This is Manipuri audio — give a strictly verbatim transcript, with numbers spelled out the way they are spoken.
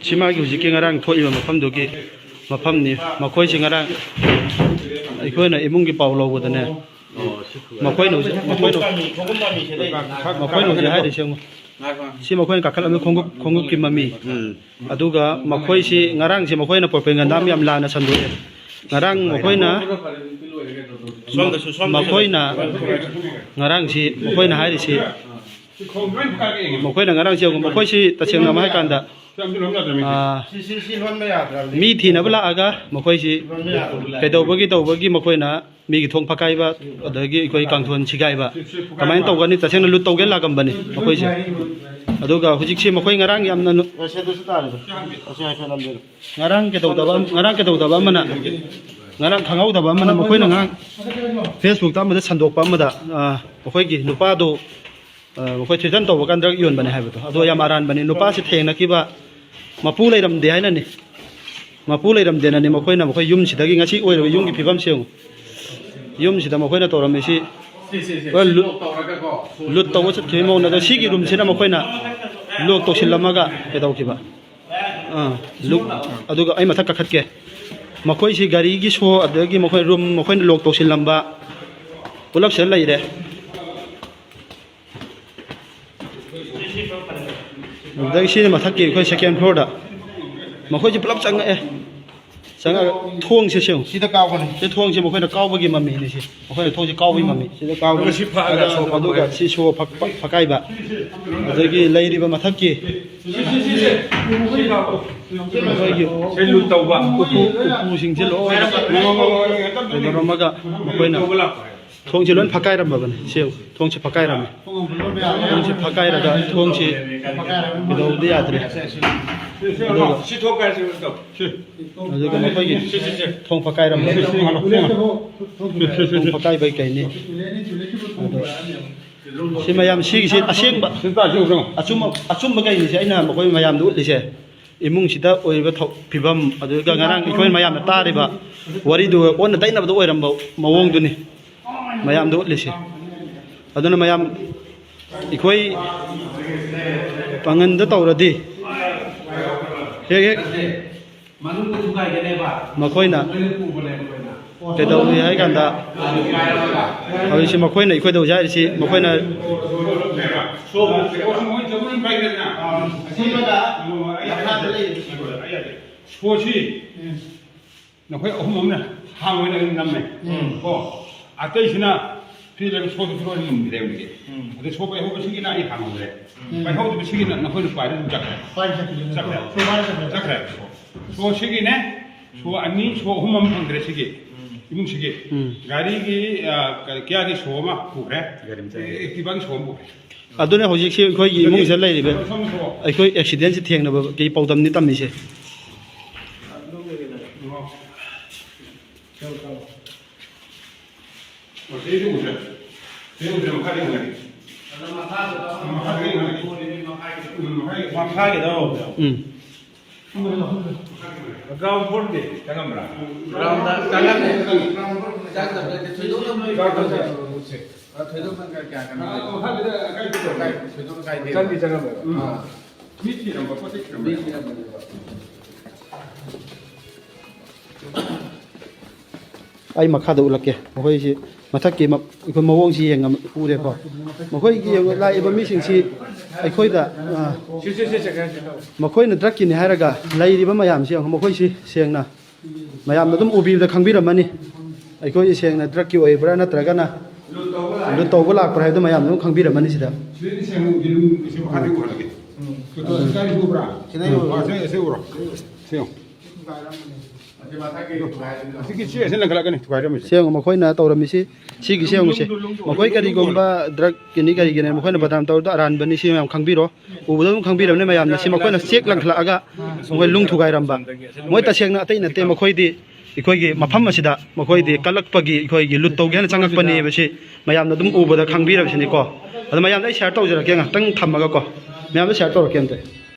ꯁꯤ ꯃꯥꯒꯤ ꯍꯧꯖꯤꯛꯀꯤ ꯉꯔꯥꯡ ꯊꯣꯛꯏꯕ ꯃꯐꯝꯗꯨꯒꯤ ꯃꯐꯝꯅꯤ꯫ ꯃꯈꯣꯏꯁꯤ ꯉꯔꯥꯡ ꯑꯩꯈꯣꯏꯅ ꯏꯃꯨꯡꯒꯤ ꯄꯥꯎ ꯂꯧꯕꯗꯅꯦ, ꯃꯈꯣꯏꯅ ꯍꯧꯖꯤꯛ, ꯃꯈꯣꯏꯅ, ꯃꯈꯣꯏꯅ ꯍꯧꯖꯤꯛ ꯍꯥꯏꯔꯤꯁꯦ ꯌꯦꯡꯉꯨ꯫ ꯁꯤ ꯃꯈꯣꯏꯅ ꯀꯥꯈꯠꯂꯝꯃꯤ ꯈꯣꯡꯎꯞ, ꯈꯣꯡꯎꯞꯀꯤ ꯃꯃꯤ꯫ ꯑꯗꯨꯒ ꯃꯈꯣꯏꯁꯤ ꯉꯔꯥꯡꯁꯦ ꯃꯈꯣꯏꯅ propaganda ꯑꯃ ꯌꯥꯝ ꯂꯥꯟꯅ ꯁꯟꯗꯣꯛꯑꯦ꯫ ꯉꯔꯥꯡ ꯃꯈꯣꯏꯅ, ꯃꯈꯣꯏꯅ ꯉꯔꯥꯡꯁꯤ ꯃꯈꯣꯏꯅ ꯍꯥꯏꯔꯤꯁꯤ, ꯃꯈꯣꯏꯅ ꯉꯔꯥꯡꯁꯤ ꯌꯦꯡꯉꯨ, ꯃꯈꯣꯏꯁꯤ ꯇꯁꯦꯡꯅ ꯑꯃ ꯍꯥꯏꯀꯥꯟꯗ, ꯑꯥ, ꯃꯤ ꯊꯤꯅꯕ ꯂꯥꯛꯑꯒ ꯃꯈꯣꯏꯁꯤ ꯀꯩꯗꯧꯕꯒꯤ ꯇꯧꯕꯒꯤ ꯃꯈꯣꯏꯅ ꯃꯤꯒꯤ ꯊꯣꯡ ꯐꯛꯀꯥꯏꯕ, ꯑꯗꯒꯤ ꯑꯩꯈꯣꯏ ꯀꯥꯡꯊꯣꯟ ꯁꯤꯒꯥꯏꯕ, ꯀꯃꯥꯏꯅ ꯇꯧꯒꯅꯤ? ꯇꯁꯦꯡꯅ ꯂꯨꯠ ꯇꯧꯒꯦ ꯂꯥꯛꯑꯝꯕꯅꯤ ꯃꯈꯣꯏꯁꯦ꯫ ꯑꯗꯨꯒ ꯍꯧꯖꯤꯛꯁꯦ ꯃꯈꯣꯏ ꯉꯔꯥꯡ ꯌꯥꯝꯅ ꯅꯨ-, ꯉꯔꯥꯡ ꯀꯩꯗꯧꯗꯕ ꯑꯃ-, ꯉꯔꯥꯡ ꯀꯩꯗꯧꯗꯕ ꯑꯃꯅ, ꯉꯔꯥꯡ ꯈꯪꯍꯧꯗꯕ ꯑꯃꯅ ꯃꯈꯣꯏꯅ ꯉꯔꯥꯡ Facebook-ꯇ ꯑꯃꯗ ꯁꯟꯗꯣꯛꯄ ꯑꯃꯗ, ꯑ, ꯃꯈꯣꯏꯒꯤ ꯅꯨꯄꯥꯗꯣ, ꯑ, ꯃꯈꯣꯏ threaten ꯇꯧꯕ ꯀꯥꯟꯗ ꯌꯣꯟꯕꯅꯦ ꯍꯥꯏꯕꯗꯣ, ꯑꯗꯣ ꯌꯥꯝ ꯑꯔꯥꯟꯕꯅꯤ꯫ ꯅꯨꯄꯥꯁꯤ ꯊꯦꯡꯅꯈꯤꯕ ꯃꯄꯨ ꯂꯩꯔꯝꯗꯦ ꯍꯥꯏꯅꯅꯤ꯫ ꯃꯄꯨ ꯂꯩꯔꯝꯗꯦꯅꯅꯤ ꯃꯈꯣꯏꯅ, ꯃꯈꯣꯏ ꯌꯨꯝꯁꯤꯗꯒꯤ ꯉꯁꯤ ꯑꯣꯏꯔꯤꯕ ꯌꯨꯝꯒꯤ ꯐꯤꯕꯝꯁꯤ ꯌꯦꯡꯉꯨ꯫ ꯌꯨꯝꯁꯤꯗ ꯃꯈꯣꯏꯅ ꯇꯧꯔꯝꯃꯤꯁꯤ ꯄꯨꯔꯥ ꯂꯨꯠ, ꯂꯨꯠ ꯇꯧꯕ ꯆꯠꯈꯤꯕꯒꯤ ꯃꯑꯣꯡꯗ, ꯑꯗꯣ ꯁꯤꯒꯤ room-ꯁꯤꯅ ꯃꯈꯣꯏꯅ lock ꯇꯧꯁꯤꯜꯂꯝꯃꯒ ꯀꯩꯗꯧꯈꯤꯕ? ꯑꯥ, lock, ꯑꯗꯨꯒ ꯑꯩ ꯃꯊꯛ ꯀꯥꯈꯠꯀꯦ꯫ ꯃꯈꯣꯏꯁꯤ ꯒꯥꯔꯤꯒꯤ show, ꯑꯗꯨꯗꯒꯤ ꯃꯈꯣꯏ room ꯃꯈꯣꯏꯅ lock ꯇꯧꯁꯤꯜꯂꯝꯕ ꯄꯨꯂꯞꯁꯤꯗ ꯂꯩꯔꯦ꯫ ꯑꯗꯨꯗꯒꯤ ꯁꯤꯅ ꯃꯊꯛꯀꯤ ꯑꯩꯈꯣꯏ second floor-ꯗ ꯃꯈꯣꯏꯁꯦ ꯄꯨꯂꯞ ꯆꯪꯉꯛꯑꯦ꯫ ꯆꯪꯉꯛꯑꯒ ꯊꯣꯡꯁꯦ ꯁꯦꯡꯉꯨ꯫ ꯁꯤꯗ ꯀꯥꯎꯕꯅꯦ꯫ ꯁꯤ ꯊꯣꯡꯁꯦ ꯃꯈꯣꯏꯅ ꯀꯥꯎꯕꯒꯤ ꯃꯃꯤꯅꯦ ꯁꯤ꯫ ꯃꯈꯣꯏꯅ ꯊꯣꯡꯁꯦ ꯀꯥꯎꯕꯒꯤ ꯃꯃꯤ꯫ ꯁꯤꯗ ꯀꯥꯎꯕꯅꯦ꯫ ꯑꯗꯨꯒ ꯁꯤ ꯐꯛꯑꯒ ꯑꯗꯨꯒ, ꯁꯣ ꯑꯗꯨꯒ ꯐꯛꯄ ꯁꯤ ꯁꯣ ꯐꯛꯄ, ꯐꯛꯀꯥꯏꯕ꯫ ꯑꯗꯒꯤ ꯂꯩꯔꯤꯕ ꯃꯊꯛꯀꯤ ꯁꯤ, ꯁꯤ, ꯁꯤ, ꯁꯤ꯫ ꯑꯩꯈꯣꯏꯒꯤ ꯁꯤ ꯂꯨꯠ ꯇꯧꯕ꯫ ꯎꯄꯨ, ꯎꯄꯨꯁꯤꯡꯁꯦ ꯂꯣꯏꯅ ꯀꯩꯗꯧꯔꯝꯃꯒ ꯃꯈꯣꯏꯅ ꯇꯧꯕ ꯂꯥꯛꯄ ꯍꯥꯏ꯫ ꯊꯣꯡꯁꯦ ꯂꯣꯏ ꯐꯛꯀꯥꯏꯔꯝꯃꯕꯅꯤ꯫ ꯁꯤ ꯊꯣꯡꯁꯦ ꯐꯛꯀꯥꯏꯔꯝꯃꯦ꯫ ꯊꯣꯡꯁꯦ ꯐꯛꯀꯥꯏꯔꯒ ꯊꯣꯡꯁꯦ ꯀꯩꯗꯧꯕꯗꯤ ꯌꯥꯗ꯭ꯔꯦ꯫ ꯑꯗꯨꯒ ꯁꯤ ꯊꯣꯛ ꯀꯥꯏꯁꯤ ꯇꯧ꯫ ꯑꯗꯨꯒ ꯃꯈꯣꯏꯒꯤ ꯁꯤ, ꯁꯤ, ꯁꯤ꯫ ꯊꯣꯡ ꯐꯛꯀꯥꯏꯔꯝꯕ꯫ ꯊꯣꯡ ꯐꯛꯀꯥꯏꯕꯩ ꯀꯩꯅꯤ꯫ ꯑꯗꯣ ꯁꯤ ꯃꯌꯥꯝ ꯁꯤꯒꯤꯁꯤ ꯑꯁꯦꯡꯕ ꯁꯤ ꯇꯥ, ꯁꯤ ꯎꯔꯣ꯫ ꯑꯆꯨꯝꯕ, ꯑꯆꯨꯝꯕ ꯀꯩꯅꯤ ꯁꯤ ꯑꯩꯅ ꯃꯈꯣꯏ ꯃꯌꯥꯝꯗ ꯎꯠꯂꯤꯁꯦ꯫ ꯏꯃꯨꯡꯁꯤꯗ ꯑꯣꯏꯔꯤꯕ ꯊꯧ-, ꯐꯤꯕꯝ, ꯑꯗꯨꯒ ꯉꯔꯥꯡ ꯑꯩꯈꯣꯏ ꯃꯌꯥꯝꯅ ꯇꯥꯔꯤꯕ ꯋꯥꯔꯤꯗꯨ ꯑꯣꯟꯅ ꯇꯩꯅꯕꯗ ꯑꯣꯏꯔꯝꯕ ꯃꯑꯣꯡꯗꯨꯅꯤ ꯃꯌꯥꯝꯗ ꯎꯠꯂꯤꯁꯦ꯫ ꯑꯗꯨꯅ ꯃꯌꯥꯝ ꯑꯩꯈꯣꯏ ꯄꯥꯡꯒꯟꯗ ꯇꯧꯔꯗꯤ ꯍꯦꯛ ꯍꯦꯛ꯫ ꯃꯈꯣꯏꯅ ꯀꯩꯗꯧꯏ ꯍꯥꯏ ꯀꯥꯟꯗ, ꯍꯧꯖꯤꯛꯁꯤ ꯃꯈꯣꯏꯅ ꯑꯩꯈꯣꯏꯗ ꯍꯧꯖꯤꯛ ꯍꯥꯏꯔꯤꯁꯤ, ꯃꯈꯣꯏꯅ ꯁꯣꯁꯤ ꯅꯈꯣꯏ ꯑꯍꯨꯝ ꯑꯃꯅ ꯍꯥꯡ ꯑꯣꯏꯅ ꯑꯗꯨꯝ ꯅꯝꯃꯦ꯫ ꯎꯝ꯫ ꯀꯣ, ꯑꯇꯩꯁꯤꯅ ꯐꯤ ꯂꯩꯕ ꯁꯣꯗꯨꯁꯨ ꯂꯣꯏꯅ ꯉꯝꯈꯤꯗꯦ ꯍꯧꯖꯤꯛꯀꯤ꯫ ꯎꯝ꯫ ꯑꯗꯩ ꯁꯣ ꯄꯥꯏꯍꯧꯕꯁꯤꯒꯤꯅ ꯑꯩ ꯍꯥꯡꯍꯧꯗ꯭ꯔꯦ꯫ ꯎꯝ꯫ ꯄꯥꯏꯍꯧꯗꯕꯁꯤꯒꯤꯅ ꯅꯈꯣꯏꯅ ꯄꯥꯏꯔ ꯑꯗꯨꯝ ꯆꯠꯈ꯭ꯔꯦ꯫ ꯄꯥꯏꯔ ꯆꯠꯈ꯭ꯔꯦ꯫ ꯆꯠꯈ꯭ꯔꯦ꯫ ꯁꯣ ꯄꯥꯏꯔ ꯆꯠꯈ꯭ꯔꯦ꯫ ꯆꯠꯈ꯭ꯔꯦ꯫ ꯁꯣ ꯁꯤꯒꯤꯅꯦ, ꯁꯣ ꯑꯅꯤ, ꯁꯣ ꯑꯍꯨꯝ ꯑꯃ ꯐꯪꯗ꯭ꯔꯦ ꯁꯤꯒꯤ꯫ ꯎꯝ꯫ ꯏꯃꯨꯡꯁꯤꯒꯤ꯫ ꯎꯝ꯫ ꯒꯥꯔꯤꯒꯤ, ꯑ, ꯀ-, ꯀꯤꯌꯥꯒꯤ ꯁꯣ ꯑꯃ ꯄꯨꯈ꯭ꯔꯦ꯫ ꯒꯥꯔꯤ ꯃꯆꯥꯒꯤ꯫ ꯑꯦ-, ꯑꯦꯛꯇꯤꯚꯥꯒꯤ ꯁꯣ ꯑꯃ ꯄꯨꯈ꯭ꯔꯦ꯫ ꯑꯗꯨꯅ ꯍꯧꯖꯤꯛꯁꯤ ꯑꯩꯈꯣꯏꯒꯤ ꯏꯃꯨꯡꯁꯤꯗ ꯂꯩꯔꯤꯕ ꯑꯩꯈꯣꯏ ꯑꯦꯛꯁꯤꯗꯦꯟꯁꯤ ꯊꯦꯡꯅꯕꯒꯤ ꯄꯥꯎꯗꯝꯅꯤ ꯇꯝꯃꯤꯁꯦ꯫ ꯃꯈꯥꯒꯤꯗꯣ꯫ ꯎꯝ꯫ ꯒ꯭ꯔꯥꯎꯟ ꯐ꯭ꯂꯣꯔꯗꯤ ꯆꯪꯉꯝꯕ꯭ꯔꯥ? ꯒ꯭ꯔꯥꯎꯟꯗ ꯆꯪꯉꯝꯃꯦ꯫ ꯆꯪꯗꯕꯗꯗꯤ ꯊꯣꯏꯗꯣꯛꯅ ꯒ꯭ꯔꯥꯎꯟꯗ ꯆꯪꯉꯝꯃꯦ꯫ ꯊꯣꯏꯗꯣꯛꯅ ꯀꯌꯥ ꯀꯩꯅꯣ ꯇꯧꯗꯦ꯫ ꯃꯈꯥꯒꯤꯗ ꯀꯥꯏ ꯊꯣꯏꯗꯣꯛꯅ ꯀꯥꯏꯗꯦ꯫ ꯆꯪꯗꯤ ꯆꯪꯉꯝꯃꯦꯕ꯫ ꯎꯝ꯫ ꯃꯤ ꯊꯤꯔꯝꯕ ꯄꯣꯠ ꯆꯩ ꯊꯤꯔꯝꯕ꯫ ꯃꯤ ꯊꯤꯔꯝꯕꯅꯦꯕ꯫ ꯑꯩ ꯃꯈꯥꯗ ꯎꯠꯂꯛꯀꯦ꯫ ꯃꯈꯣꯏꯁꯤ ꯃꯊꯛꯀꯤ ꯃ-, ꯑꯩꯈꯣꯏ ꯃꯑꯣꯡꯁꯤ ꯌꯦꯡꯉ-, ꯎꯔꯦꯀꯣ꯫ ꯃꯈꯣꯏꯒꯤ ꯌꯦꯡꯉ-, ꯂꯥꯛꯏꯕ ꯃꯤꯁꯤꯡꯁꯤ ꯑꯩꯈꯣꯏꯗ, ꯑ, ꯁꯤ, ꯁꯤ, ꯁꯤ, ꯁꯤ, ꯁꯤ, ꯁꯤ꯫ ꯃꯈꯣꯏꯅ ꯗ꯭ꯔꯛꯀꯤꯅꯤ ꯍꯥꯏꯔꯒ ꯂꯩꯔꯤꯕ ꯃꯌꯥꯝꯁꯤ ꯌꯦꯡꯉꯣ꯫ ꯃꯈꯣꯏꯁꯤ ꯁꯦꯡꯅ ꯃꯌꯥꯝꯅ ꯑꯗꯨꯝ ꯎꯕꯤꯕꯗ ꯈꯪꯕꯤꯔꯝꯃꯅꯤ꯫ ꯑꯩꯈꯣꯏꯁꯤ ꯁꯦꯡꯅ ꯗ꯭ꯔꯛꯀꯤ ꯑꯣꯏꯕ꯭ꯔꯥ ꯅꯠꯇ꯭ꯔꯒꯅ ꯂꯨꯠ ꯇꯧꯕ ꯂꯥꯛꯄ꯭ꯔꯥ ꯍꯥꯏꯕꯗꯨ ꯃꯌꯥꯝꯅ ꯑꯗꯨꯝ ꯈꯪꯕꯤꯔꯝꯃꯅꯤ ꯁꯤꯗ꯫ ꯁꯤꯗꯩꯗꯤ ꯁꯦꯡꯅ ꯎꯕꯤꯔꯝ-, ꯁꯤ ꯃꯈꯥꯗꯤ ꯎꯍꯜꯂꯒꯦ꯫ ꯎꯝ꯫ ꯁꯤ ꯎꯔꯣ? ꯁꯤ, ꯁꯤ ꯎꯔꯣ? ꯁꯤ ꯌꯦꯡꯉꯣ꯫ ꯑꯁꯤꯒꯤ ꯆꯦ ꯑꯁꯤ ꯂꯪꯈꯠꯂꯛꯀꯅꯤ, ꯊꯨꯒꯥꯏꯔꯝꯃꯤꯁꯦ꯫ ꯁꯦꯡꯉꯣ, ꯃꯈꯣꯏꯅ ꯇꯧꯔꯝꯃꯤꯁꯤ, ꯁꯤꯒꯤ ꯁꯦꯡꯉꯣꯁꯦ꯫ ꯃꯈꯣꯏ ꯀꯔꯤꯒꯨꯝꯕ ꯗ꯭ꯔꯒꯀꯤꯅꯤ ꯀꯔꯤꯒꯤꯅꯤ ꯃꯈꯣꯏꯅ ꯕꯗꯅꯥꯝ ꯇꯧꯔꯤꯗꯣ ꯑꯔꯥꯟꯕꯅꯤ, ꯁꯤ ꯃꯌꯥꯝ ꯈꯪꯕꯤꯔꯣ꯫ ꯎꯕꯗ ꯑꯗꯨꯝ ꯈꯪꯕꯤꯔꯕꯅꯤ ꯃꯌꯥꯝꯅ꯫ ꯁꯤ ꯃꯈꯣꯏꯅ ꯆꯦꯛ ꯂꯪꯈꯠꯂꯛꯑꯒ ꯃꯈꯣꯏ ꯂꯨꯡ ꯊꯨꯒꯥꯏꯔꯝꯕ꯫ ꯃꯣꯏ ꯇꯁꯦꯡꯅ ꯑꯇꯩ ꯅꯠꯇꯦ, ꯃꯈꯣꯏꯗꯤ ꯑꯩꯈꯣꯏꯒꯤ ꯃꯐꯝ ꯑꯁꯤꯗ ꯃꯈꯣꯏꯗꯤ ꯀꯜꯂꯛꯄꯒꯤ, ꯑꯩꯈꯣꯏꯒꯤ ꯂꯨꯠ ꯇꯧꯒꯦ ꯍꯥꯏꯅ ꯆꯪꯉꯛꯄꯅꯦꯕ꯫ ꯁꯤ ꯃꯌꯥꯝꯅ ꯑꯗꯨꯝ ꯎꯕꯗ ꯈꯪꯕꯤꯔꯕꯁꯤꯅꯤꯀꯣ꯫ ꯑꯗꯣ ꯃꯌꯥꯝꯗ ꯑꯩ ꯁꯤꯌꯔ ꯇꯧꯖꯔꯛꯀꯦ, ꯉꯥꯛꯇꯪ ꯊꯝꯃꯒꯀꯣ꯫ ꯃꯌꯥꯝꯗ ꯁꯤꯌꯔ ꯇꯧꯔꯛꯀꯦ ꯑꯝꯇ꯫